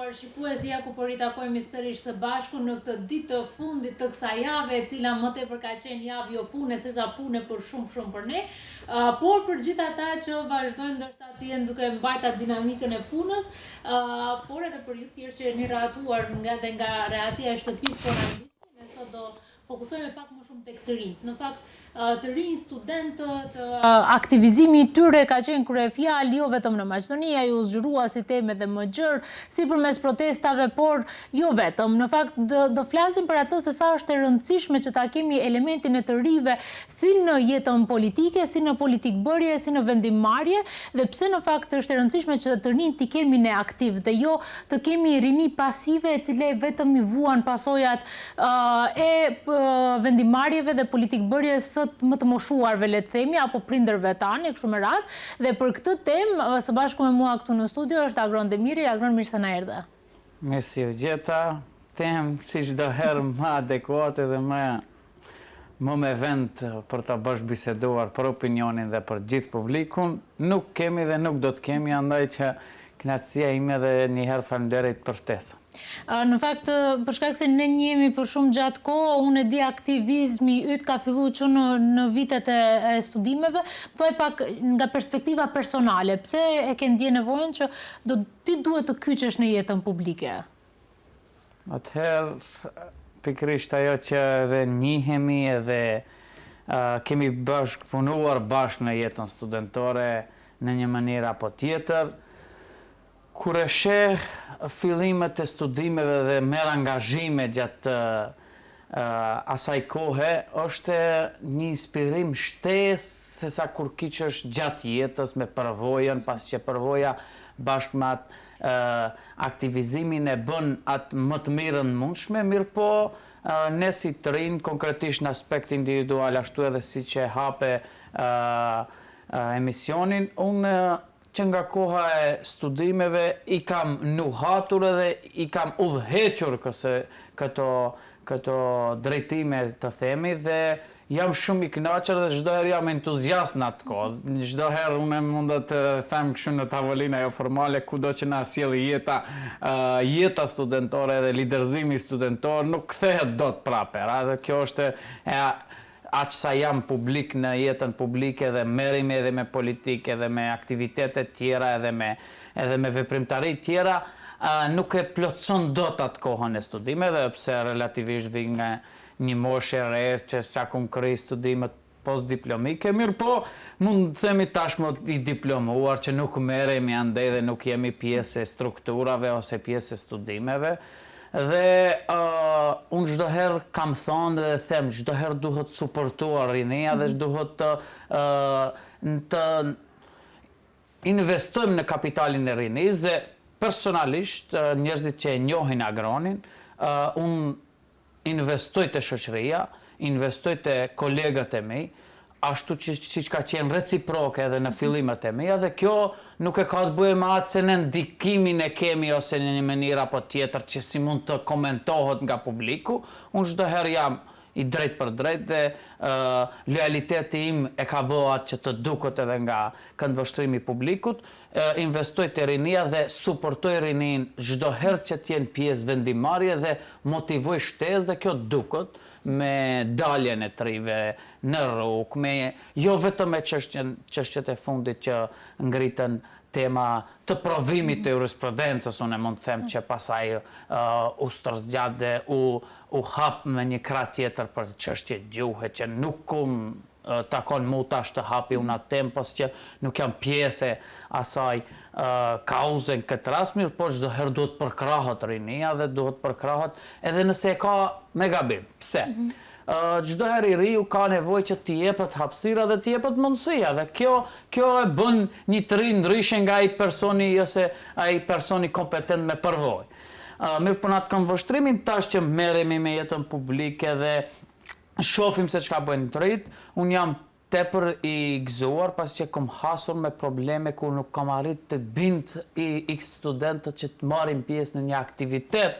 nderuar shikues, ja ku po ritakohemi sërish së bashku në këtë ditë të fundit të kësaj jave, e cila më tepër ka qenë javë jo pune, sesa pune për shumë shumë për ne, por për gjithë ata që vazhdojnë ndoshta të jenë duke mbajtur dinamikën e punës, por edhe për ju thjesht që jeni rehatuar nga dhe nga rehatia e shtëpisë po na ndiqni, ne sot do fokusohemi pak më shumë tek të rinjtë. Në fakt, të rinj studentët, aktivizimi i tyre ka qenë kryefjalë jo vetëm në Maqedoni, ai u zgjerua si temë edhe më gjerë, si përmes protestave, por jo vetëm. Në fakt, do flasim për atë se sa është e rëndësishme që ta kemi elementin e të rinjve si në jetën politike, si në politikëbërje, si në vendimmarrje dhe pse në fakt është e rëndësishme që të rinjtë t'i kemi ne aktiv dhe jo të kemi rini pasive e cila vetëm i vuan pasojat e vendimmarrjeve dhe politikëbërjes së më të moshuarve, le të themi, apo prindërve tanë, e kështu me radhë. Dhe për këtë temë, së bashku me mua këtu në studio është Agron Demiri. Agron, mirë se na erdhe. Mirë se ju gjeta. Temë si çdo herë më adekuate dhe më më me vend për ta bashkëbiseduar për opinionin dhe për gjithë publikun, nuk kemi dhe nuk do të kemi, andaj që kënaqësia ime dhe një herë faleminderit për ftesën. Në fakt, për shkak se ne njihemi për shumë gjatë kohë, unë e di aktivizmi yt ka fillu që në në vitet e e studimeve. Më thuaj pak nga perspektiva personale, pse e ke ndje nevojën që do ti duhet të kyçesh në jetën publike? Atëherë, pikërisht ajo që edhe njihemi edhe kemi bashkëpunuar bashkë në jetën studentore në një mënyrë apo tjetër, kur e sheh fillimet e studimeve dhe merr angazhime gjatë asaj kohe, është një inspirim shtesë sesa kur kyçesh gjatë jetës me përvojën, pasi që përvoja bashkë me atë aktivizimin e bën atë më të mirën mundshme, mirëpo ne si të rinj, konkretisht në aspekt individual ashtu edhe siç e hape emisionin, unë që nga koha e studimeve i kam nuhatur edhe i kam udhëhequr kësë këto këto drejtime të themi dhe jam shumë i kënaqur dhe çdo herë jam entuziast në atë kohë. Çdo herë unë mund të them kështu në tavolina jo formale kudo që na sjellë jeta jeta studentore dhe liderzimi studentor nuk kthehet dot prapë, edhe kjo është e aq sa jam publik në jetën publike dhe merremi edhe me politikë edhe me aktivitete tjera edhe me edhe me veprimtari tjera nuk e plotëson dot atë kohën e studimeve edhe pse relativisht vij nga një moshë e re që sa kum kry studimet postdiplomike mirëpo mund të themi tashmë i diplomuar që nuk merremi andej dhe nuk jemi pjesë e strukturave ose pjesë e studimeve Dhe unë çdo herë kam thënë dhe them çdo herë duhet suportuar rinia dhe duhet të të investojmë në kapitalin e rinisë dhe personalisht njerëzit që e njohin Agronin, unë investoj te shoqëria, investoj te kolegët e mi, ashtu që siç ka qenë reciproke edhe në fillimet e mia dhe kjo nuk e ka të bëjë me atë se ne ndikimin e kemi ose në një mënyrë apo tjetër që si mund të komentohet nga publiku, unë çdo herë jam i drejtpërdrejtë dhe lojaliteti im e ka bë atë që të duket edhe nga këndvështrimi i publikut, investoj te rinia dhe suportoj rininë çdo herë që të jenë pjesë vendimmarrje dhe motivoj shtesë dhe kjo duket me daljen e të rinjve në rrugë, me jo vetëm me çështjen çështjet e fundit që ngritën tema të provimit të jurisprudencës, unë mund të them që pastaj u stërzgjat dhe u u hap me një krah tjetër për çështje gjuhe që nuk takon mu tash të hapi unë atë temë, pasi që nuk jam pjesë e asaj kauze në këtë rast, mirëpo çdo herë duhet përkrahet rinia dhe duhet përkrahet edhe nëse e ka me gabim. Pse? Çdo herë i riu ka nevojë që t'i jepet hapësira dhe t'i jepet mundësia dhe kjo kjo e bën një të ri ndryshe nga ai personi ose ai personi kompetent me përvojë. Mirëpo në atë këndvështrimin tash që merremi me jetën publike dhe Shohim se çka bëjnë të rinjtë, unë jam tepër i gëzuar pasi që kom hasur me probleme ku nuk kam arrit të bind iks studentët që të marrin pjesë në një aktivitet.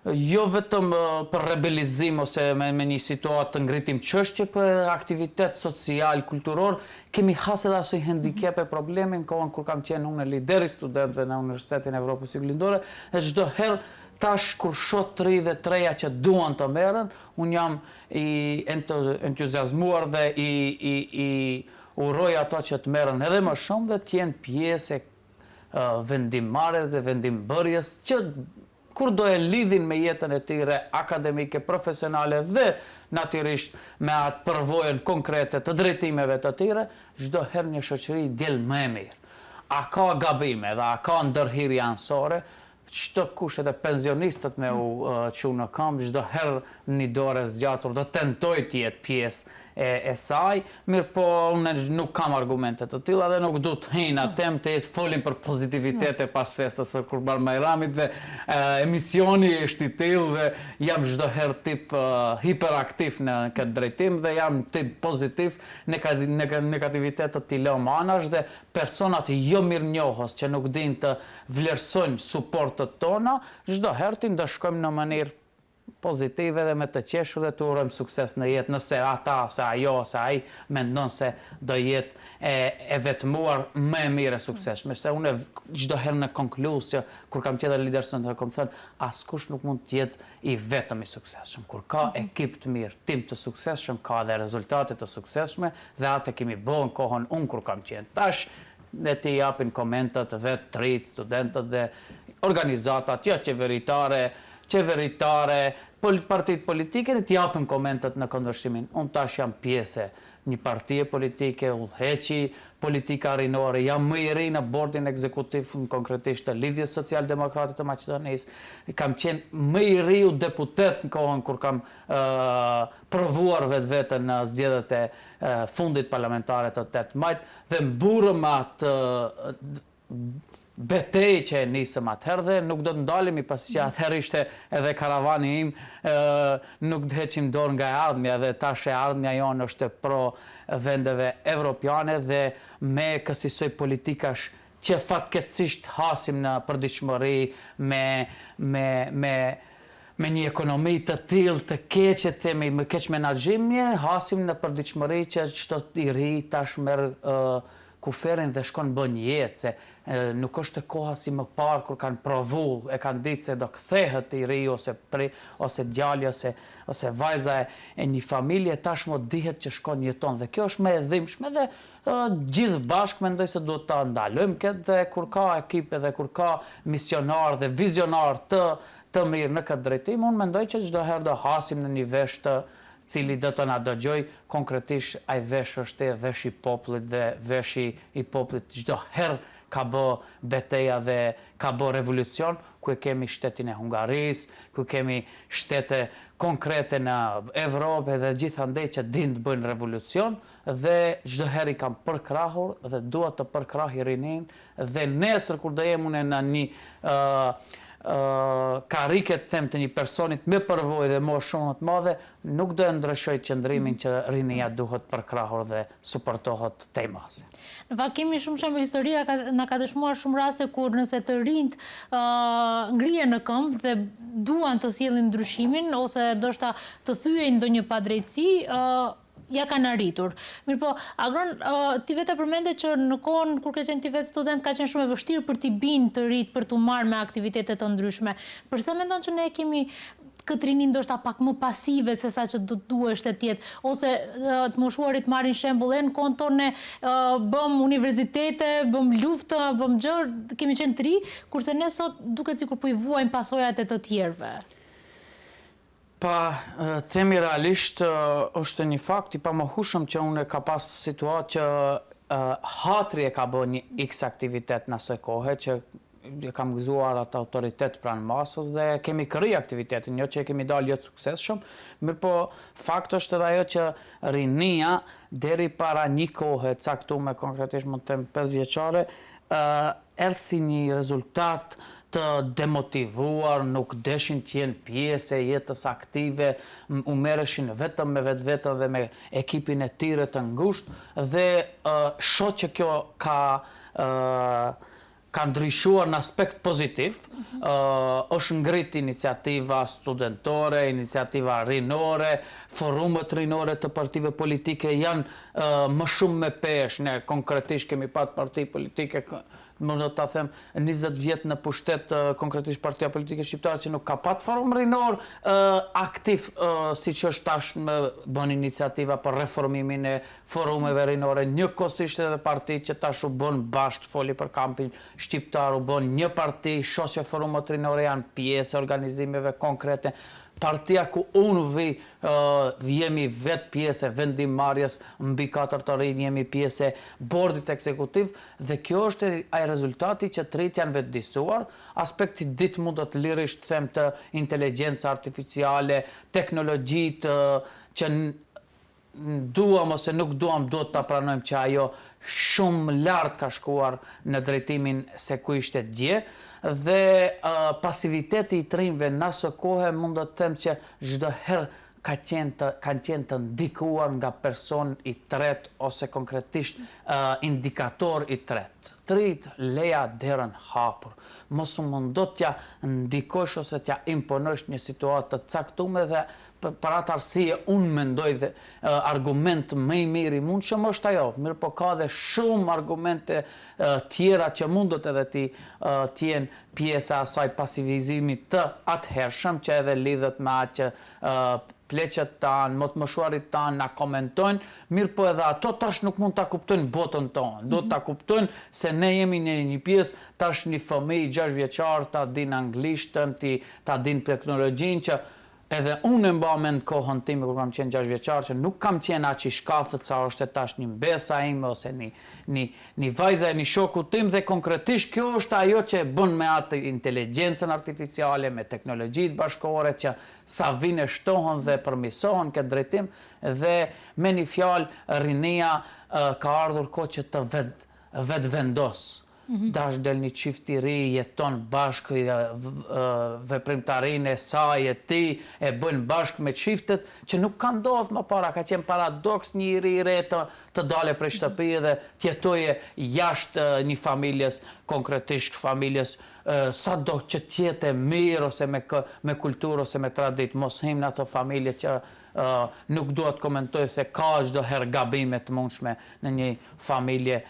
jo vetëm për rebelizim ose me, me një situatë të ngritim çështje për aktivitet social, kulturor, kemi has edhe asoj hendikepe probleme në kohën kur kam qenë unë lider i studentëve në Universitetin e Evropës Juglindore, dhe çdo herë tash kur shoh të ri dhe të reja që duan të merren, unë jam i entuziazmuar dhe i, i, i uroj ato që të merren edhe më shumë dhe të jenë pjesë e vendimmarrjes dhe vendimbërjes që kur do e lidhin me jetën e tyre akademike, profesionale dhe natyrisht me atë përvojën konkrete të drejtimeve të tyre, çdo herë një shoqëri del më e mirë. A ka gabime dhe a ka ndërhyrje anësore? Çdo kush edhe penzionistët me u çu në këmbë, çdo herë një dorë e zgjatur do tentojë të jetë pjesë e e saj, mirëpo unë nuk kam argumente të tilla dhe nuk du të hy në temë të jetë folim për pozitivitete pas festës së Kurban Bajramit dhe emisioni është i tillë dhe jam çdo herë tip hiperaktiv në këtë drejtim dhe jam tip pozitiv, negativitetet t'i lëmë anash dhe personat jo mirënjohës që nuk dinë të vlerësojnë suportet tona, çdo herë t'i ndëshkojmë në mënyrë pozitive dhe me të qeshur dhe t'u urojmë sukses në jetë nëse ata ose ajo ose ai mendon se do jetë e e vetmuar më e mirë e suksesshme se unë çdo herë në konkluz që kur kam qenë lider studentër kam thënë askush nuk mund të jetë i vetëm i suksesshëm kur ka ekip të mirë tim të suksesshëm ka edhe rezultate të suksesshme dhe atë e kemi bo në kohën unë kur kam qenë tash le t'i japin komentet vetë të rinjtë studentët dhe organizatat jo qeveritare qeveritare, partitë politike le t'i japin komentet në këndvështrimin. Unë tash jam pjesë e një partie politike, udhëheqi politika rinore, jam më i ri në bordin ekzekutiv, konkretisht të Lidhjes Socialdemokrate të Maqedonisë, kam qenë më i riu deputet në kohën kur kam provuar vetveten në zgjedhjet e fundit parlamentare të 8 majit dhe mburrem me atë betejë që e nisëm atëherë dhe nuk do të ndalemi pasi që atëherë ishte edhe karavani im, nuk të heqim dorë nga e ardhmja dhe tash e ardhmja jonë është pro vendeve evropiane dhe me kësisoj politikash që fatkeqësisht hasim në përditshmëri me me me me një ekonomi të tillë të keqe themi me keqmenaxhim hasim në përditshmëri që çdo i ri tash merr kuferin dhe shkon bën jetë se nuk është koha si më parë kur kanë provu e kanë ditë se do kthehet i riu ose pri ose djali ose ose vajza e, e një familje tashmë dihet që shkon jeton dhe kjo është më e dhimbshme dhe gjithë bashkë mendoj se duhet ta ndalojmë këtë dhe kur ka ekipe dhe kur ka misionar dhe vizionar të të mirë në këtë drejtim unë mendoj që çdo herë do hasim në një vesh të cili do të na dëgjojë, konkretisht ai vesh është veshi i popullit dhe veshi i popullit çdo herë ka bë beteja dhe ka bë revolucion, ku e kemi shtetin e Hungarisë, ku kemi shtete konkrete në Evropë dhe gjithandej që dinë të bëjnë revolucion dhe çdo herë i kam përkrahur dhe dua të përkrahi rininë dhe nesër kur do jem unë në një karrike të them të një personit me përvojë dhe moshë shumë më të madhe, nuk do e ndryshoj qëndrimin që rinia duhet përkrahur dhe suportohet tej mase. Në fakt kemi shumë shembuj, historia ka, na ka dëshmuar shumë raste kur nëse të rinjtë ngrihen në këmbë dhe duan të sjellin ndryshimin ose ndoshta të thyejnë ndonjë padrejtësi, ia kanë arritur. Mirëpo, Agron, ti vetë e përmende që në kohën kur ke qenë ti vetë student ka qenë shumë e vështirë për t'i bindë të rinjtë për t'u marrë me aktivitete të ndryshme. Përse mendon që ne e kemi këtë rini ndoshta pak më pasive se sa që do të duheshte të jetë, ose të moshuarit marrin shembull e në kohën tonë ne bëmë universitete, bëmë luftë, bëmë gjë, kemi qenë të ri, kurse ne sot duket sikur po i vuajmë pasojat e të tjerëve. Pa, themi realisht, është një fakt i pamohueshëm që unë ka pas situatë që hatri e ka bë një X aktivitet në asoj kohe që e kam gëzuar atë autoritet pranë masës dhe kemi kry aktivitetin, jo që e kemi dalë jo të suksesshëm, mirëpo fakt është edhe ajo që rinia deri para një kohe caktume, konkretisht mund të them 5 vjeçare, erdh si një rezultat të demotivuar, nuk deshin të jenë pjesë e jetës aktive, u merreshin vetëm me vetveten dhe me ekipin e tyre të ngushtë dhe shoh që kjo ka. Ka ndryshuar në aspekt pozitiv, është ngrit iniciativa studentore, iniciativa rinore, forumet rinore të partive politike janë më shumë me peshë, ne konkretisht kemi pat parti politike, mund ta them 20 vjet në pushtet konkretisht Partia Politike Shqiptare që nuk ka pat forum rinor aktiv siç është tash më bën iniciativa për reformimin e forumeve rinore, njëkohësisht edhe partitë që tash u bënë bashkë, foli për kampin shqiptar, u bënë një parti, shoh që forumet rinore janë pjesë e organizimeve konkrete, partia ku unë vij, jemi vetë pjesë e vendimmarrjes mbi katër të rinj, jemi pjesë e bordit ekzekutiv dhe kjo është ai rezultati që të rinjtë janë vetëdijësuar, aspekti i dytë mundet lirisht them të inteligjenca artificiale, teknologjitë që duam ose nuk duam duhet ta pranojmë që ajo shumë lart ka shkuar në drejtimin se ku ishte dje dhe pasiviteti i të rinjve në aso kohe mund të them që çdo herë ka qenë të kanë qenë të ndikuar nga person i tretë ose konkretisht indikator i tretë. Të rinjtë leja derën hapur. Mos u mundo t'ja ndikosh ose t'ja imponosh një situatë të caktume dhe Për atë arsye unë mendoj dhe argument më i mirë i mundshëm është ajo, mirëpo ka dhe shumë argumente tjera që mundet edhe të të jenë pjesë e asaj pasivizimit të atëhershëm që edhe lidhet me atë që pleqët tanë, më të moshuarit tanë na komentojnë, mirëpo edhe ato tash nuk mund ta kuptojnë botën tonë. Duhet ta kuptojnë se ne jemi në një pjesë, tash një fëmijë 6 vjeçar ta din anglishtën, ti ta din teknologjinë që Edhe unë e mba mend kohën time kur kam qenë gjashtëvjeçar që nuk kam qenë aq i shkathët sa është tash një mbesa ime ose një një një vajza e një shoku tim dhe konkretisht kjo është ajo që e bën me atë inteligjencën artificiale, me teknologjitë bashkëkohore që sa vijnë e shtohen dhe përmirësohen në këtë drejtim dhe me një fjalë rinia ka ardhur kohë që të vet vetëvendosë Tash del një çift i ri, jeton bashkë, veprimtarinë e saj e tij e bëjnë bashkë me çiftet, që nuk ka ndodhur më para, ka qenë paradoks një i ri i re të të dale prej shtëpie dhe të jetoje jashtë një familjes, konkretisht familjes sado që të jetë e mirë ose me me kulturë ose me traditë, mos hyjmë në ato familje që Nuk dua të komentoj se ka çdo herë gabime të mundshme në një familje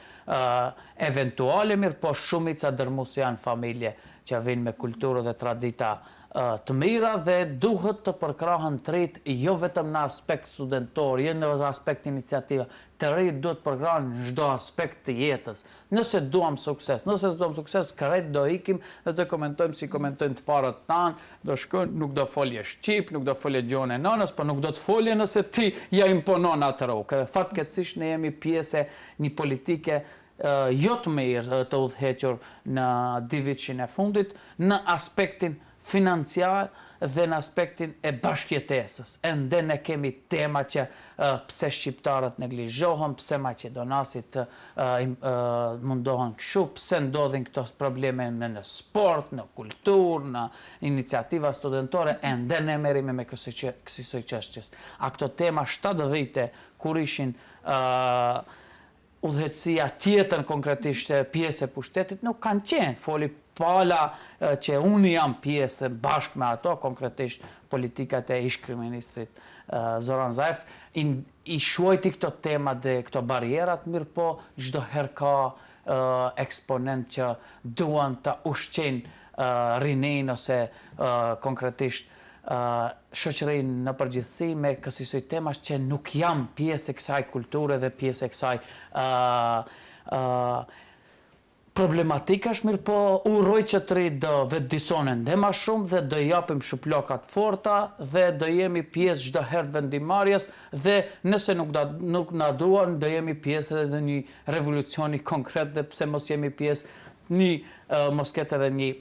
eventuale, mirëpo shumica dërrmuese janë familje që vijnë me kulturë dhe tradita të mira dhe duhet të përkrahen të rinjtë jo vetëm në aspekt studentor, jo në aspekt iniciativa, të rinjtë duhet të përkrahen në çdo aspekt të jetës. Nëse duam sukses, nëse s'duam sukses, krejt do ikim dhe do komentojmë si komentojnë të parët tanë, do shkojnë, nuk do folje shqip, nuk do folje gjuhën e nënës, po nuk do të folje nëse ti ja imponon atë rrugë. Edhe fatkeqësisht ne jemi pjesë e një politike jo të mirë të udhëhequr në dy vitëshin e fundit në aspektin financiar dhe në aspektin e bashkëjetesës. Ende ne kemi tema që pse shqiptarët neglizhohen, pse maqedonasit mundohen kështu, pse ndodhin këto probleme në në sport, në kulturë, në iniciativa studentore, ende ne merremi me kësisoj çështjes. A këto tema 7 vite kur ishin udhëheqësia tjetër konkretisht pjesë e pushtetit nuk kanë qenë, foli pala që unë jam pjesë bashkë me ato, konkretisht politikat e ish-kryeministrit Zoran Zaev, i shuajti këto temat dhe këto barrierat, mirëpo çdo herë ka eksponent që duan të ushqejnë rininë ose konkretisht shoqërinë në përgjithësi me kësisoj temash që nuk jam pjesë e kësaj kulture dhe pjesë e kësaj problematikash, mirëpo uroj që të rinjtë do vetëdisohen ende ma shumë dhe do japim shuplaka të forta dhe do jemi pjesë çdo herë të vendimmarrjes dhe nëse nuk da, nuk na duan do jemi pjesë edhe në një revolucioni konkret dhe pse mos jemi pjesë një mos ketë edhe një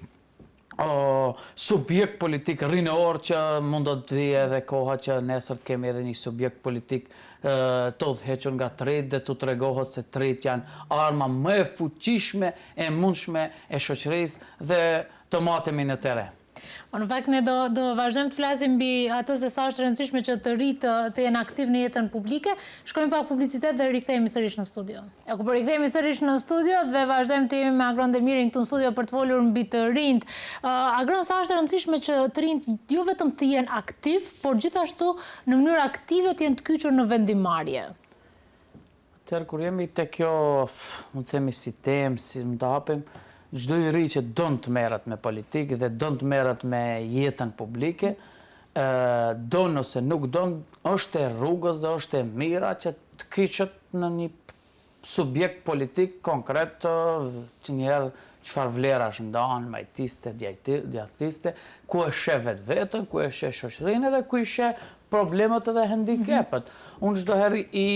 subjekt politik rinor që mund të vijë edhe koha që nesër të kemi edhe një subjekt politik të udhëhequr nga të rinjtë dhe të tregohet se të rinjtë janë arma më e fuqishme e mundshme e shoqërisë dhe të matemi në terren. Po në fakt ne do do vazhdojmë të flasim mbi atë se sa është e rëndësishme që të rinjtë të, të jenë aktiv në jetën publike. Shkojmë pak publicitet dhe rikthehemi sërish në studio. E ku po rikthehemi sërish në studio dhe vazhdojmë të jemi me Agron Demirin këtu në studio për të folur mbi të rinjtë. Uh, Agron, sa është e rëndësishme që të rinjtë jo vetëm të jenë aktiv, por gjithashtu në mënyrë aktive të jenë të kyçur në vendimmarrje? Atëherë kur jemi te kjo, mund të themi si temë, si mund ta hapim, çdo i ri që don të merret me politikë dhe don të merret me jetën publike, don ose nuk don, është e rrugës dhe është e mira që të kyçet në një subjekt politik konkret që njëherë çfarë vlerash ndan, majtiste, djathtiste, ku e sheh vetveten, ku e sheh shoqërinë edhe ku i sheh problemet edhe hendikepet. Unë çdo herë i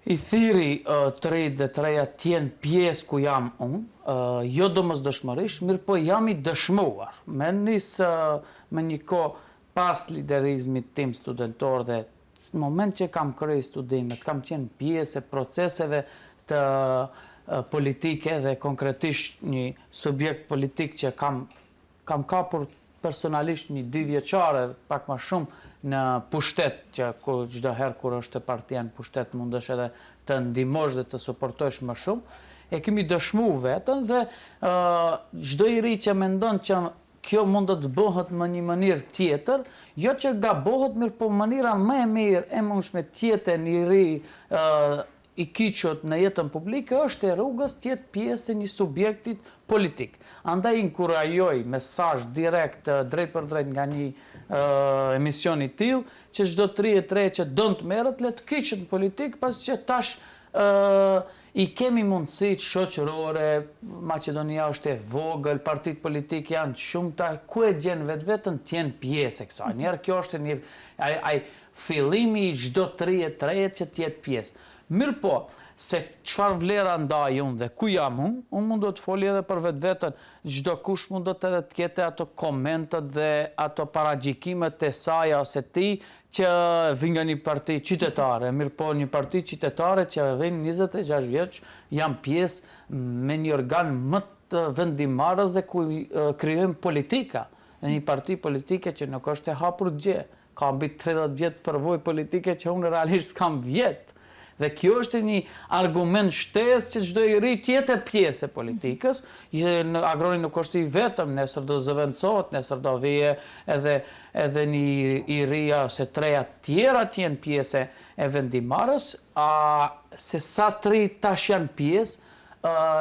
i thirri të rinjtë dhe të rejat të jenë pjesë ku jam unë, jo domosdoshmërisht, mirëpo jam i dëshmuar. Me nis me një kohë pas liderizmit tim studentor dhe në moment që kam kryer studimet, kam qenë pjesë e proceseve të politike dhe konkretisht një subjekt politik që kam kam kapur personalisht një dyvjeçare, pak ma shumë në pushtet, që ku çdo herë kur është partia në pushtet mundesh edhe të ndihmosh dhe të suportosh më shumë, e kemi dëshmu veten dhe çdo i ri që mendon që kjo mund të bëhet më një mënyrë tjetër, jo që gabohet, mirëpo mënyra më e mirë e mundshme të jetë një ri i kyçur në jetën publike është e rrugës të jetë pjesë e një subjektit politik. Andaj inkurajoj mesazh direkt drejtpërdrejt nga një emision i tillë që çdo të ri e të re që don të merret le të kyçet në politikë pasi që tash i kemi mundësitë shoqërore, Maqedonia është e vogël, partitë politike janë të shumta, ku e gjen vetveten të jenë pjesë e kësaj. Njëherë kjo është një ai ai fillimi i çdo të ri e të reje që të jetë pjesë. Mirëpo, se çfarë vlera ndaj unë dhe ku jam unë, unë mund të foli edhe për vetveten, çdokush mundet edhe të ketë ato komentet dhe ato paragjykimet e saja ose tij që vijnë nga një parti qytetare, mirëpo një parti qytetare që vijnë 26 vjeç, jam pjesë me një organ më të vendimmarrës dhe ku krijojmë politika, dhe një parti politike që nuk është e hapur dje, Ka mbi 30 vjet përvojë politike që unë realisht s'kam vjet. Dhe kjo është një argument shtesë që çdo i ri të jetë pjesë e politikës. Agroni nuk është i vetëm, nesër do zëvendësohet, nesër do vije edhe edhe një i ria ose të reja tjera të jenë pjesë e vendimmarrjes, a se sa të ri tash janë pjesë,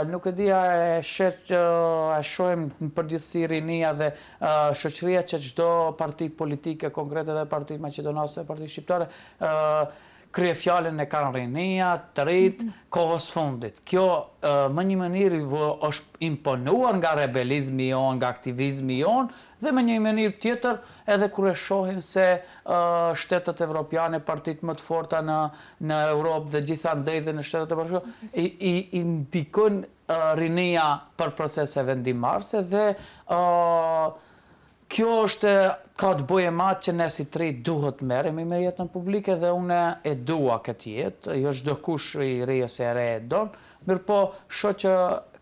Nuk e di a e sheh a e shohim në përgjithësi rinia dhe shoqëria që çdo parti politike konkrete dhe partitë maqedonase dhe partitë shqiptare kryefjalën e kanë rinia, të rinjtë, mhm. kohës fundit. Kjo më një mënyrë është imponuar nga rebelizmi jonë, nga aktivizmi jonë, dhe më një mënyrë tjetër edhe kur e shohin se shtetet evropiane, partitë më të forta në në Europë dhe gjithandej dhe në Shtetet e Bashkuara, i, i, i ndikojnë rinia për procese vendimmarrëse dhe kjo është ka të bëjë me atë që ne si të ri duhet merremi me jetën publike dhe unë e dua këtë jetë, jo çdokush i ri ose e re e don, mirëpo shoh që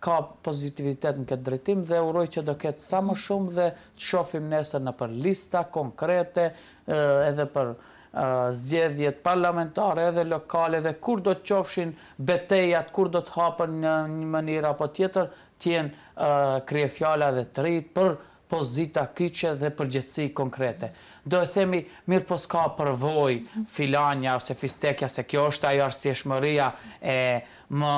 ka pozitivitet në këtë drejtim dhe uroj që do ketë sa më shumë dhe të shohim nesër nëpër lista konkrete edhe për zgjedhjet parlamentare edhe lokale dhe kur do të qofshin betejat, kur do të hapen në një mënyrë apo tjetër, të jenë kryefjala dhe të rinjtë për pozita kyçe dhe përgjegjësi konkrete. Do e themi, mirë po s'ka përvojë filanja ose fistekja, se kjo është ajo arsyeshmëria e më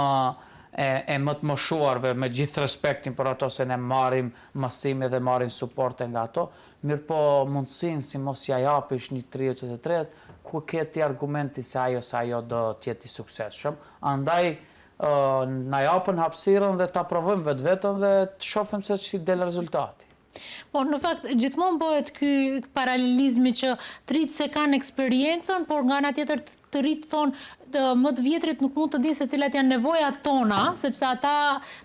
e, e më të moshuarve, me gjithë respektin për ato se ne marrim mësime dhe marrim suporte nga ato, mirëpo mundësinë si mos ja japish një të riu ose të reje, ku ke ti argumenti se ai ose ajo do të jetë i suksesshëm, andaj na japën hapësirën dhe ta provojmë vetveten dhe të shohim se si del rezultati. Po, në fakt, gjithmonë bëhet ky paralelizmi që të rinjtë s'e kanë eksperiencën, por nga ana tjetër të rinjtë thonë, më të vjetrit nuk mund të dinë se cilat janë nevojat tona, sepse ata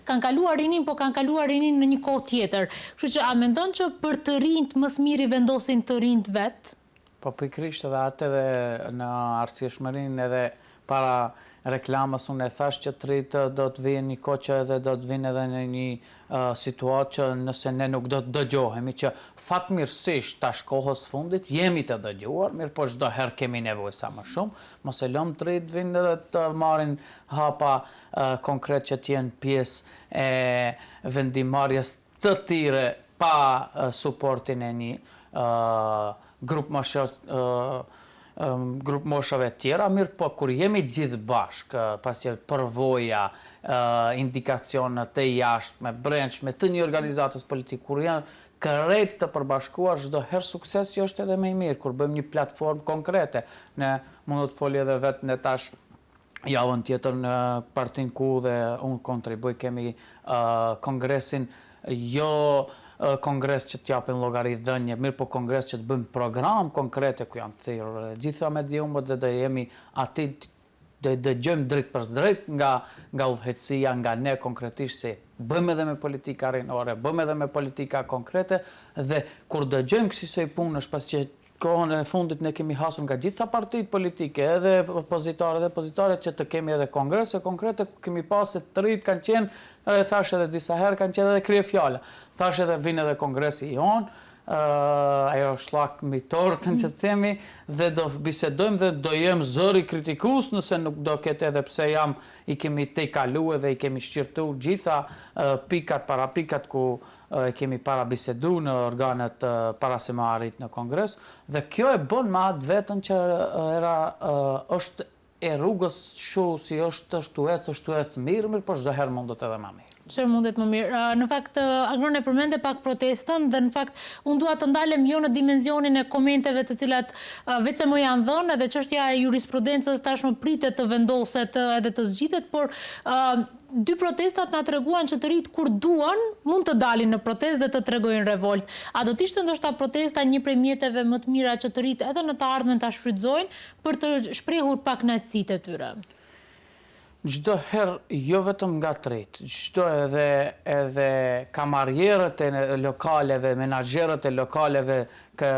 kanë kaluar rininë, po kanë kaluar rininë në një kohë tjetër. Kështu që a mendon që për të rinjtë më së miri vendosin të rinjtë vetë? Po pikërisht edhe atë edhe në arsyeshmërinë edhe para reklamës unë e thash që të rinjtë do të vijë një kohë që edhe do të vinë edhe në një situatë që nëse ne nuk do të dëgjohemi që fatmirësisht tash kohës fundit jemi të dëgjuar, mirëpo çdo herë kemi nevojë sa më shumë, mos e lëmë të rinjtë vinë edhe të marrin hapa konkret që të jenë pjesë e vendimmarrjes të tyre pa suportin e një grupmoshe grupmoshave tjera, mirëpo kur jemi gjithë bashkë, pasi përvoja, indikacionet e jashtme, brendshme të një organizatës politike, kur janë krejt të përbashkuar, çdo herë suksesi është edhe më i mirë, kur bëjmë një platformë konkrete. Ne mund të foli edhe vetë ne tash javën tjetër në partinë ku dhe unë kontribuj kemi kongresin jo kongres që të japim llogaridhënie, mirëpo kongres që të bëjmë program konkrete ku janë thirrur edhe gjitha mediumet dhe do jemi aty do i dëgjojmë drejtpërdrejt nga nga udhëheqësia, nga ne konkretisht se bëjmë edhe me politika rinore, bëjmë edhe me politika konkrete dhe kur dëgjojmë kësisoj punësh, pasi që Kohën e fundit ne kemi hasur nga gjitha partitë politike, edhe opozitare edhe pozitare, që të kemi edhe kongrese konkrete ku kemi pa se të rinjtë kanë qenë, e thashë edhe disa herë, kanë qenë edhe kryefjala. Thashë edhe vin edhe kongresi jonë, ajo shllak mbi tortën që të themi, dhe do bisedojmë dhe do jem zëri kritikues nëse nuk do ketë edhe pse jam i kemi tejkalu edhe i kemi shqyrtu gjitha pikat para pikat ku e kemi parabisedu në organet para se me arrit në kongres dhe kjo e bën me atë vetën që era është e rrugës shu si është është tu ecë është tu ecë mirë mirë po çdo herë mundet edhe ma mirë. Çdo herë mundet më mirë. Në fakt Agron e përmende pak protestën dhe në fakt unë dua të ndalem jo në dimenzionin e komenteve të cilat veçse më janë dhënë edhe çështja e jurisprudencës tashmë pritet të vendoset edhe të zgjidhet, por Dy protestat na treguan që të rinjtë kur duan, mund të dalin në protestë dhe të tregojnë revoltë. A do të ishte ndoshta protesta një prej mjeteve më të mira që të rinjtë edhe në të ardhmen ta shfrytëzojnë për të shprehur pakënaqësitë e tyre? Çdo herë jo vetëm nga të rinjtë, çdo edhe edhe kamarierët e lokaleve, menaxherët e lokaleve kë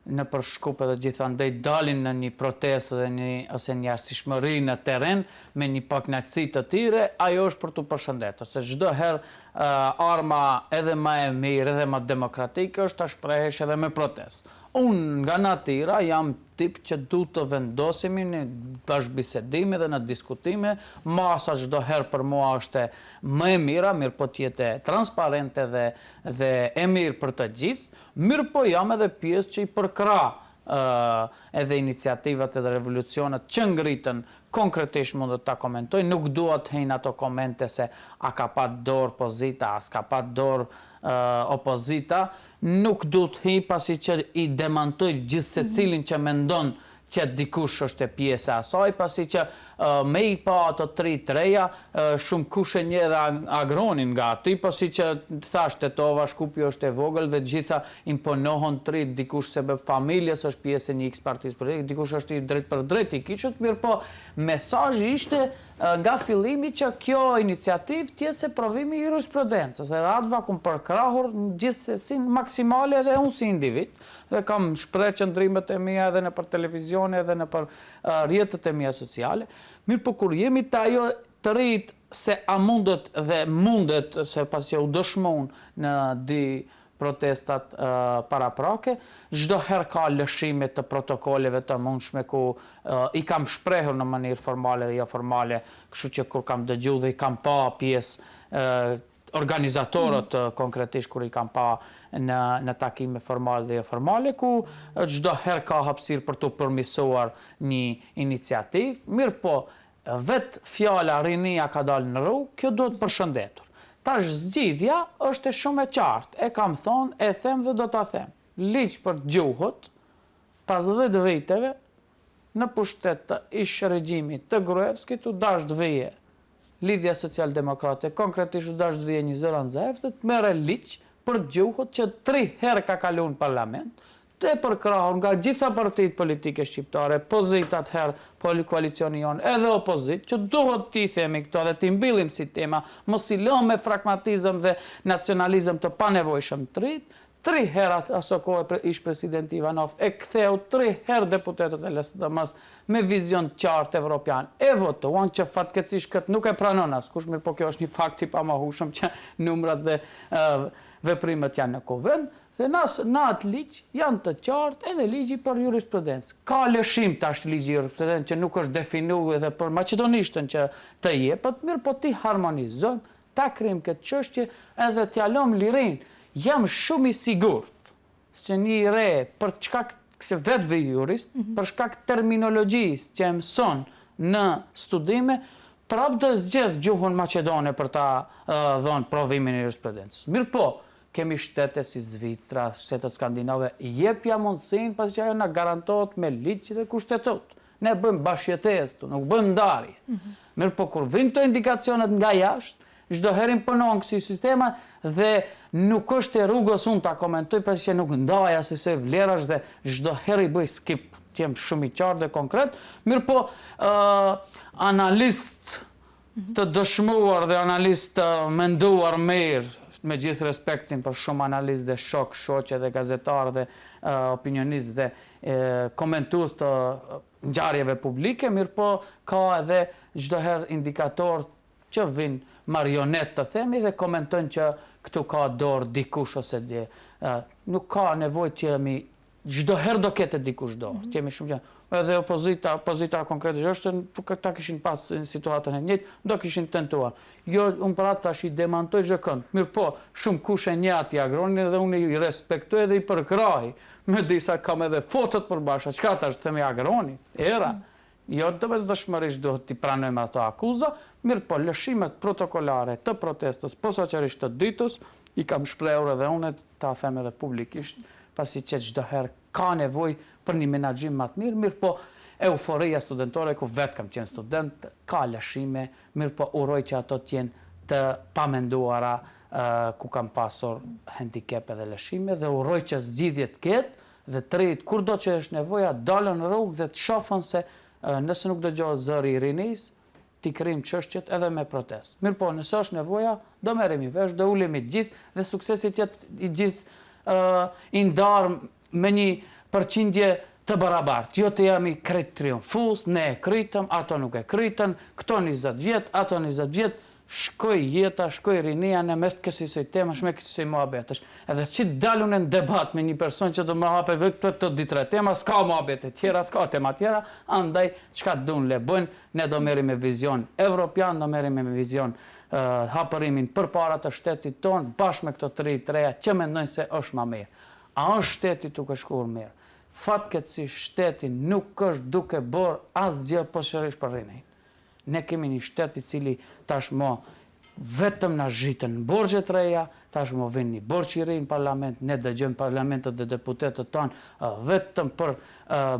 nëpër Shkup edhe gjithandej dalin në një protestë dhe një ose një arsyeshmëri në terren me një pakënaqësi të tyre, ajo është për t'u përshëndetur, se çdo herë arma edhe më e mirë edhe më demokratike është ta shprehesh edhe me protestë. Unë nga natyra jam tip që du të vendosemi në bashkëbisedime dhe në diskutime, masa çdo herë për mua është më e mira, mirëpo të jetë transparente dhe dhe e mirë për të gjithë, Mirëpo jam edhe pjesë që i përkrah edhe iniciativat edhe revolucionet që ngritën konkretisht mundet ta komentoj, nuk dua të hij në ato komente se a ka pat dorë pozita, a s'ka pat dorë opozita, nuk du të hij pasi që i demantoj gjithsecilin që mendon që dikush është e pjesë e asaj, pasi që me i pa ato të ri të reja, shumë kush e njeh edhe Agronin nga aty, pasi që thash Tetova, Shkupi është e vogël dhe gjitha imponohen të rinjtë, dikush sebeb familjes është pjesë e një X partisë politike, dikush është i drejtpërdrejtë i kiçët, mirëpo mesazhi ishte nga fillimi që kjo iniciativë të jetë se provimi i jurisprudencës, edhe atë va kum përkrahur gjithsesi maksimale edhe unë si individ, Dhe kam shpreh qëndrimet e mia edhe nëpër televizione edhe nëpër rrjetet e mia sociale. Mirëpo kur jemi te ajo të rinjtë se a mundet dhe mundet se pasi që u dëshmun në dy protestat paraprake, çdo herë ka lëshime të protokolleve të mundshme ku i kam shprehur në mënyrë formale dhe joformale, kështu që kur kam dëgju dhe i kam pa pjesë organizatorët konkretisht kur i kam pa në në takime formale dhe joformale ku çdo herë ka hapësirë për t'u përmirësuar një iniciativë, mirëpo vetë fjala rinia ka dalë në rrugë, kjo duhet përshëndetur. Tash zgjidhja është e shumë e qartë, e kam thonë, e them dhe do ta them. Ligj për gjuhët, pas 10 viteve, në pushtet të ish regjimit të Gruevskit u dasht të vije Lidhja Socialdemokrate, konkretisht u dasht të vije një Zoran Zaev dhe të merre ligj për gjuhët që tri herë ka kalu në parlament, të përkrahur nga gjitha partitë politike shqiptare, pozitë atëherë, po koalicioni jonë, edhe opozitë, që duhet t'i themi këto dhe t'i mbyllim si tema, mos i lëmë me pragmatizëm dhe nacionalizëm të panevojshëm të rinjtë. Tri herë aso kohe ish presidenti Ivanov e ktheu tri herë deputetët e LSDM-së me vizion të qartë evropian. E votuan që fatkeqësisht këtë nuk e pranon askush, mirëpo kjo është një fakt i pamohueshëm që numrat dhe veprimet janë në Kuvend dhe në në atë ligj janë të qartë edhe ligji për jurisprudencë. Ka lëshim tash ligji i jurisprudencë që nuk është definu edhe për maqedonishtën që të jepet, mirëpo t'i harmonizojmë Ta kryejmë këtë çështje edhe t'ia lëmë lirinë. Jam shumë i sigurt se një i re për shkak se vetë vi jurist, për shkak terminologjisë që e mëson në studime, prapë do e zgjedh gjuhën maqedone për ta dhënë provimin e jurisprudencës. Mirëpo, kemi shtete si Zvicra, shtetet skandinave, jepja mundësinë pasi që ajo na garantohet me ligj dhe kushtetutë. Ne bëjmë bashkëjetesë këtu, nuk bëjmë ndarje. Mirëpo kur vijnë këto indikacionet nga jashtë, çdo herë imponohen kësi sistema dhe nuk është e rrugës unë ta komentoj pasi që nuk ndaj asisoj vlerash dhe çdo herë i bëj skip, të jem shumë i qartë dhe konkret, mirëpo analist të dëshmuar dhe analist të menduar mirë, me gjithë respektin për shumë analistë dhe shokë, shoqe dhe gazetarë dhe opinionistë dhe komentues të ngjarjeve publike, mirëpo ka edhe çdo herë indikatorë që vijnë marionetë të themi dhe komentojnë që këtu ka dorë dikush ose dje. Nuk ka nevojë të jemi Çdo herë do ketë dikush dorë, të jemi shumë qartë. Edhe opozita, opozita konkretisht është, këta kishin pas situatën e njëjtë, do kishin tentuar. Jo, unë për atë thash i demantoj çdo kënd. Mirëpo, shumë kush e njeh atë Agronin dhe unë i respektoj edhe i përkrahi. Me disa kam edhe fotot përbashkëta, çka tash themi Agroni, era. Jo domosdoshmërisht duhet t'i pranojmë ato akuza, mirëpo lëshimet protokolare të protestës, posaçërisht të ditës, i kam shprehur edhe unë, ta them edhe publikisht, pasi që çdo herë ka nevojë për një menaxhim më të mirë, mirëpo euforia studentore ku vetë kam qenë student, ka lëshime, mirëpo uroj që ato të jenë të pamenduara ku kam pasur hendikepe dhe lëshime dhe uroj që zgjidhje të ketë dhe të rinjtë kurdo që është nevoja dalën në rrugë dhe të shohën se nëse nuk dëgjohet zëri i rinisë, t'i kryejmë çështjet edhe me protestë. Mirëpo, nëse është nevoja, do merremi vesh, do ulemi të gjithë dhe suksesi të jetë i gjithë i ndarë me një përqindje të barabartë. Jo të jemi krejt triumfues, ne e krytëm, ato nuk e krytën, këto 20 vjet, ato 20 vjet, Shkoi jeta, shkoi rinia në mes të kësisoj temash, me kësisoj muhabetesh. Edhe si të dal unë në debat me një person që do më hapë vetëm këto dy tre tema, s'ka muhabete tjera, s'ka tema tjera, andaj çka duan le bëjnë, ne do merremi me vizion evropian, do merremi me vizion hapërimin përpara të shtetit tonë, bashkë me këto të rinj të reja që mendojnë se është ma mirë. A është shteti duke shkuar mirë? Fatkeqësisht shteti nuk është duke bërë asgjë posaçërisht për rininë. Ne kemi një shtet i cili tashmë vetëm na zhytën në borxhe të reja, tashmë vjen një borxh i ri në parlament, ne dëgjojmë parlamentët dhe deputetët tanë vetëm për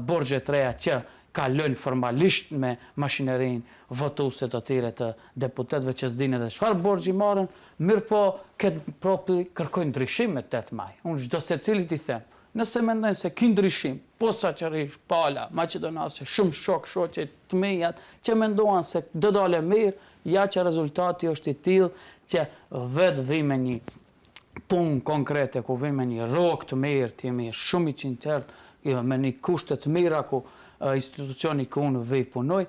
borxhe të reja që kalojnë formalisht me mashinerinë votuese të tyre të deputetëve që s'dinë edhe çfarë borxhi marrin, mirëpo këtë populli kërkojnë ndryshim me 8 maj. Unë çdo secilit i them, Nëse mendojnë se ky ndryshim, posaçërisht pala maqedonase, shumë shokë, shoqe të mijat, që menduan se do dale mirë, ja që rezultati është i tillë që vetë vi me një punë konkrete, ku vi me një rrogë të mirë, të jemi shumë i sinqertë, jo, me një kushte të mira ku institucioni ku unë vi punoj,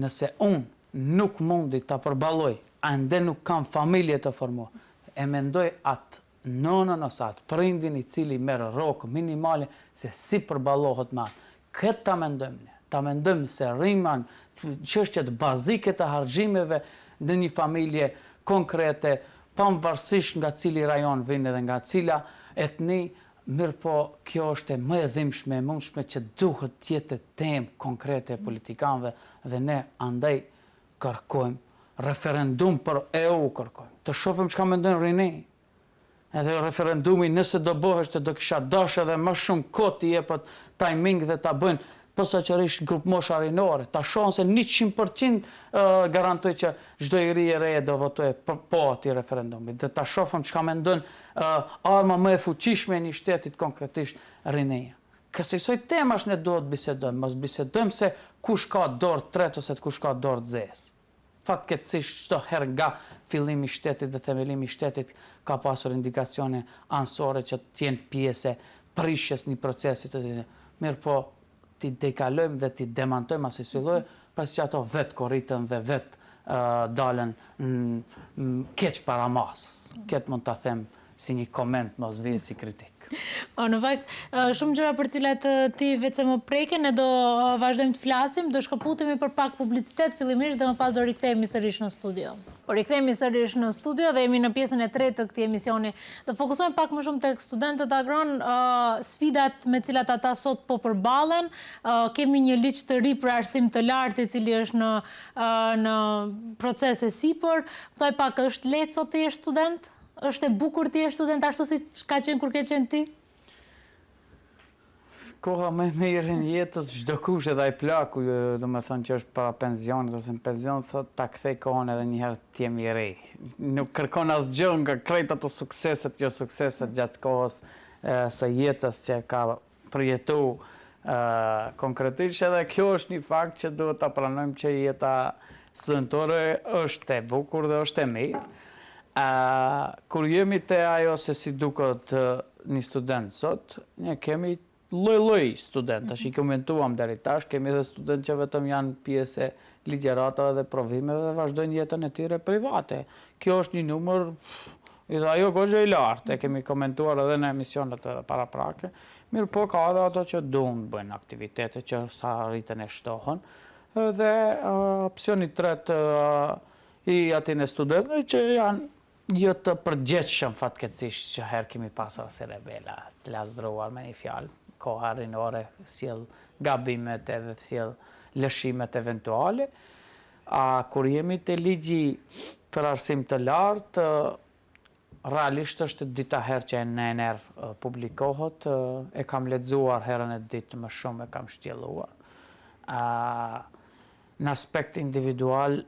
nëse unë nuk mundi ta përballoj, ende nuk kam familje të formuar, e mendoj atë nënën ose atë prindin i cili merr rrogë minimale se si përballohet me atë. Këtë ta mendojmë ne. Ta mendojmë se rriman çështjet bazike të harxhimeve në një familje konkrete, pavarësisht nga cili rajon vijnë edhe nga cila etni, mirëpo kjo është e më e dhimbshme e mundshme që duhet të jetë temë konkrete e politikanëve dhe ne andaj Kërkojmë referendum për EU kërkojmë. Të shohim çka mendojnë rini. Edhe referendumi nëse do bëhesh do kisha dash edhe më shumë kohë t'i jepet timing dhe ta bëjnë posaçërisht grupmosha rinore, ta shohin se 100% garantoj që çdo i ri e reje do votojë për po atij referendumit dhe ta shohim çka mendon arma më e fuqishme e një shtetit konkretisht rinia. Kësisoj temash ne duhet bisedojmë, mos bisedojmë se kush ka dorë të tretë ose kush ka dorë të zezë. Fatkeqësisht çdo herë nga fillimi i shtetit dhe themelimi i shtetit ka pasur indikacione anësore që të jenë pjesë e prishjes një procesi të tillë. Mirëpo, t'i tejkalojmë dhe t'i demantojmë asisoj lloje, pasi që ato vetë korriten dhe vetë dalën keq para masës. Këtë mund ta them si një koment mos vijë si kritikë. Po, në fakt, shumë gjëra për cilat ti veçse më preke, ne do vazhdojmë të flasim, do shkëputemi për pak publicitet fillimisht dhe më pas do rikthehemi sërish në studio. Po rikthehemi sërish në studio dhe jemi në pjesën e tretë të këtij emisioni. Do fokusojmë pak më shumë tek studentët Agron, sfidat me cilat ata sot po përballen. Kemi një ligj të ri për arsim të lartë i cili është në në proces e sipër. Thuaj pak, është lehtë sot të jesh student? Është e bukur të jesh student ashtu siç ka qenë kur ke qenë ti? Koha më e mirë në jetës çdokush edhe ai plaku, domethënë që është para pensionit ose në pension thotë ta kthej kohën edhe një herë të jem i ri. Nuk kërkon asgjë nga krejt ato sukseset, jo sukseset gjatë kohës së jetës që ka përjetu konkretisht edhe kjo është një fakt që duhet ta pranojmë që jeta studentore është e bukur dhe është e mirë. Kur jemi te ajo se si duket një student sot, ne kemi lloj-lloj studentësh, i komentuam deri tash, kemi edhe studentë që vetëm janë pjesë e ligjëratave dhe provimeve dhe vazhdojnë jetën e tyre private. Kjo është një numër Edhe ajo goxha i lartë, e kemi komentuar edhe në emisionet paraprake, mirëpo ka edhe ato që duan të bëjnë aktivitete që sa rriten e shtohen, dhe opsioni i tretë i atyne studentëve që janë jo të përgjegjshëm fatkeqësisht që herë kemi pasur si rebela të lazdruar me një fjalë, koha rinore sjell gabimet edhe sjell lëshimet eventuale, A kur jemi te ligji për arsim të lartë, realisht është e dyta herë që në ENER publikohet, e kam lexuar herën e dytë më shumë e kam shtjelluar. Në aspekt individual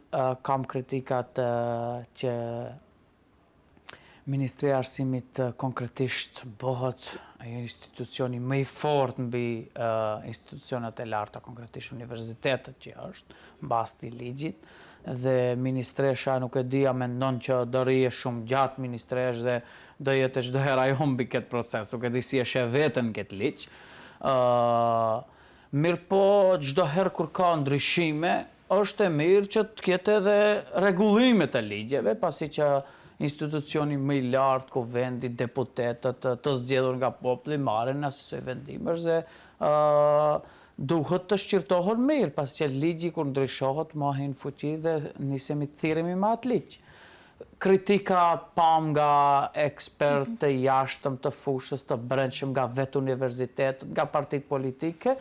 kam kritikat që Ministria e Arsimit konkretisht bëhet ajo institucioni më i fortë mbi institucionet e larta, konkretisht universitetet që është, në bazë të ligjit, dhe ministresha nuk e di a mendon që do rrijë shumë gjatë ministreshë dhe do jetë çdo herë ajo mbi këtë proces, nuk e di si e sheh veten në këtë ligj. Mirëpo çdo herë kur ka ndryshime, Është e mirë që të ketë edhe rregullime të ligjeve, pasi që institucioni më i lartë, kuvendi, deputetët, të zgjedhur nga populli, marrin asisoj vendimesh dhe duhet të shqyrtohen mirë, pasi që ligji kur ndryshohet ma hin në fuqi dhe nisemi të thirremi me atë ligj. Kritika pamë nga ekspertë të jashtëm të fushës, të brendshëm, nga vetë universitetet, nga partitë politike,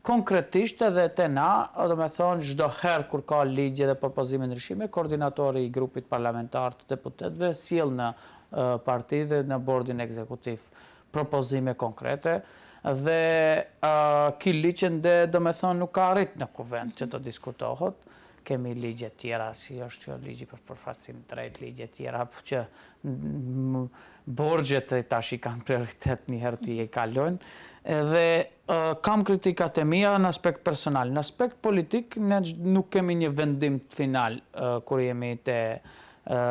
konkretisht edhe te na, domethënë çdo herë kur ka ligje dhe propozime ndryshime, koordinatori i grupit parlamentar të deputetëve sjell në parti dhe në bordin ekzekutiv propozime konkrete dhe ky ligj ende domethënë nuk ka arrit në kuvend që të diskutohet, Kemi ligje tjera, si është kjo ligji për përfaqësim të drejtë, ligje tjera që borxhet e tash i kanë prioritet një herë t'i kalojnë. Edhe kam kritikat e mia në aspekt personal. Në aspekt politik, ne nuk kemi një vendim final kur jemi te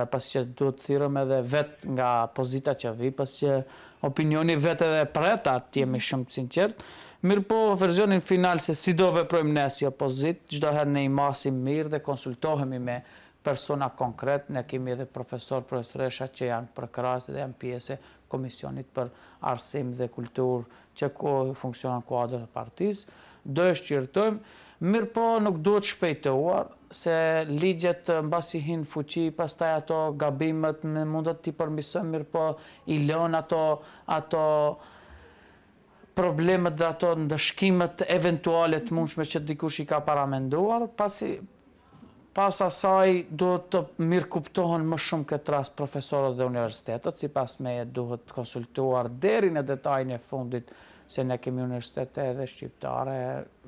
pasi që duhet të thirrem edhe vetë nga pozita që vi, pasi që opinioni vetë edhe pret atë, të jemi shumë të sinqertë. Mirëpo, versionin final se si do veprojmë ne si opozitë, çdo herë ne i masim mirë dhe konsultohemi me persona konkret, ne kemi edhe profesor, profesoresha që janë përkrahës dhe janë pjesë e Komisionit për Arsim dhe Kulturë që funksionon në kuadër të partisë, do e shqyrtojmë, mirëpo nuk duhet shpejtuar, se ligjet mbasi hyjnë në fuqi, pastaj ato gabimet ne mundet t'i përmirësojmë, mirëpo i lënë ato ato problemet dhe ato ndëshkimet eventuale të mundshme që dikush i ka paramenduar, pasi pas asaj duhet të mirëkuptohen më shumë këtë rast profesorët dhe universitetet, sipas meje duhet konsultuar deri në detajin e fundit se ne kemi universitete edhe shqiptare,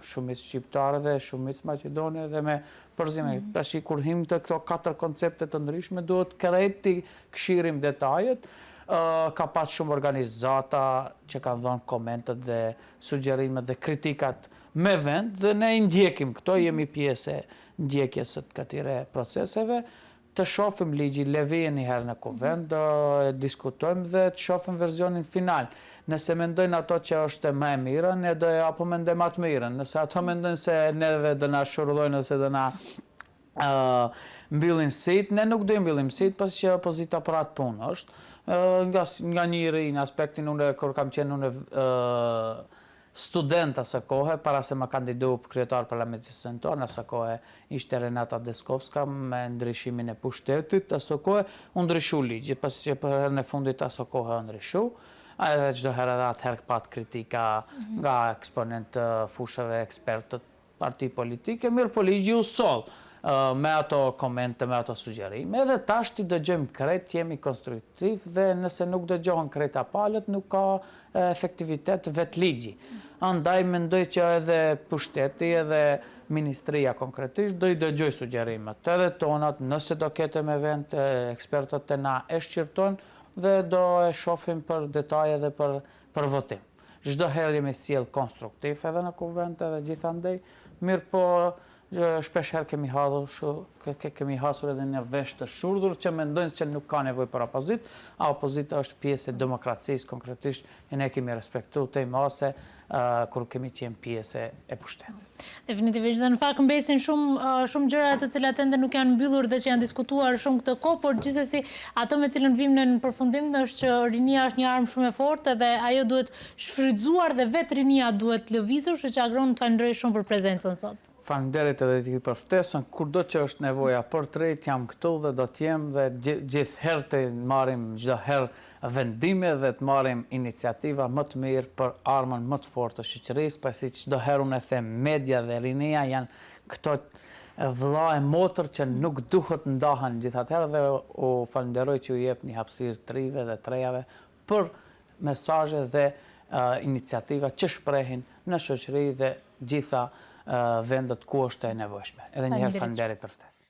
shumicë shqiptare dhe shumicë maqedone dhe me përzime. Mm -hmm. Tashi kur him te këto katër koncepte të ndryshme, duhet krejt t'i kshyrim detajet. Ka pas shumë organizata që kanë dhënë komentet dhe sugjerimet dhe kritikat me vend dhe ne i ndjekim këto, jemi pjesë e ndjekjes së këtyre proceseve. Të shofim ligji, le vijë një herë në kuvend, do e diskutojmë dhe të shofim versionin final. Nëse mendojnë ato që është më e mira, ne do e apo mendojmë atë mirën. Nëse ato mendojnë se neve do na shurdhojnë ose do na mbyllin sytë, ne nuk do i mbyllim sytë, pasi që opozita për atë punë është. Nga nga njëri në aspektin unë kur kam qenë unë student aso kohe, para se me kandidu për kryetar parlamentit studentor, në aso kohe ishte Renata Deskovska me ndryshimin e pushtetit, aso kohe u ndryshu ligji, pasi që për herën e fundit aso kohe u ndryshu, edhe çdo herë edhe atëherë pat kritika nga eksponentë të fushave, ekspertët parti politike, mirëpo ligji u soll me ato komente, me ato sugjerime, edhe tash t'i dëgjojmë krejt, jemi konstruktiv dhe nëse nuk dëgjohen krejta palët, nuk ka efektivitet vetë ligji. Andaj mendoj që edhe pushteti edhe ministria konkretisht do i dëgjoj sugjerimet, edhe tonat, nëse do ketë me vend, ekspertët te na e shqyrtojnë dhe do e shofim për detaje dhe për për votim. Çdo herë jemi sjellë konstruktiv edhe në kuvend edhe gjithandej, mirëpo shpesh herë kemi hadhur kemi hasur edhe në vesh të shurdhur që mendojnë se nuk ka nevojë për opozitë, a opozita është pjesë e demokracisë konkretisht e ne kemi respektu tej mase kur kemi qenë pjesë e pushtetit. Definitivisht dhe në fakt mbesin shumë shumë gjëra të cilat ende nuk janë mbyllur dhe që janë diskutuar shumë këtë kohë, por gjithsesi atë me cilën vijmë ne në përfundim është që rinia është një armë shumë e fortë dhe ajo duhet shfrytëzuar dhe vetë rinia duhet lëvizur, kështu që Agron të falenderoj shumë për prezencën sot. Faleminderit edhe ti për ftesën, kurdo që është nevoja për të rinjtë jam këtu dhe do të jem dhe gjithherë të marrim çdo herë vendime dhe të marrim iniciativa më të mirë për armën më të fortë të shoqërisë, pasi çdo herë unë e them media dhe rinia janë këto vëlla e motër që nuk duhet ndahen gjithatëherë dhe u falënderoj që u jepni hapësirë të rinjve dhe të rejave për mesazhe dhe iniciativa që shprehin në shoqëri dhe gjitha vendet ku është e nevojshme. Edhe një herë faleminderit për ftesën.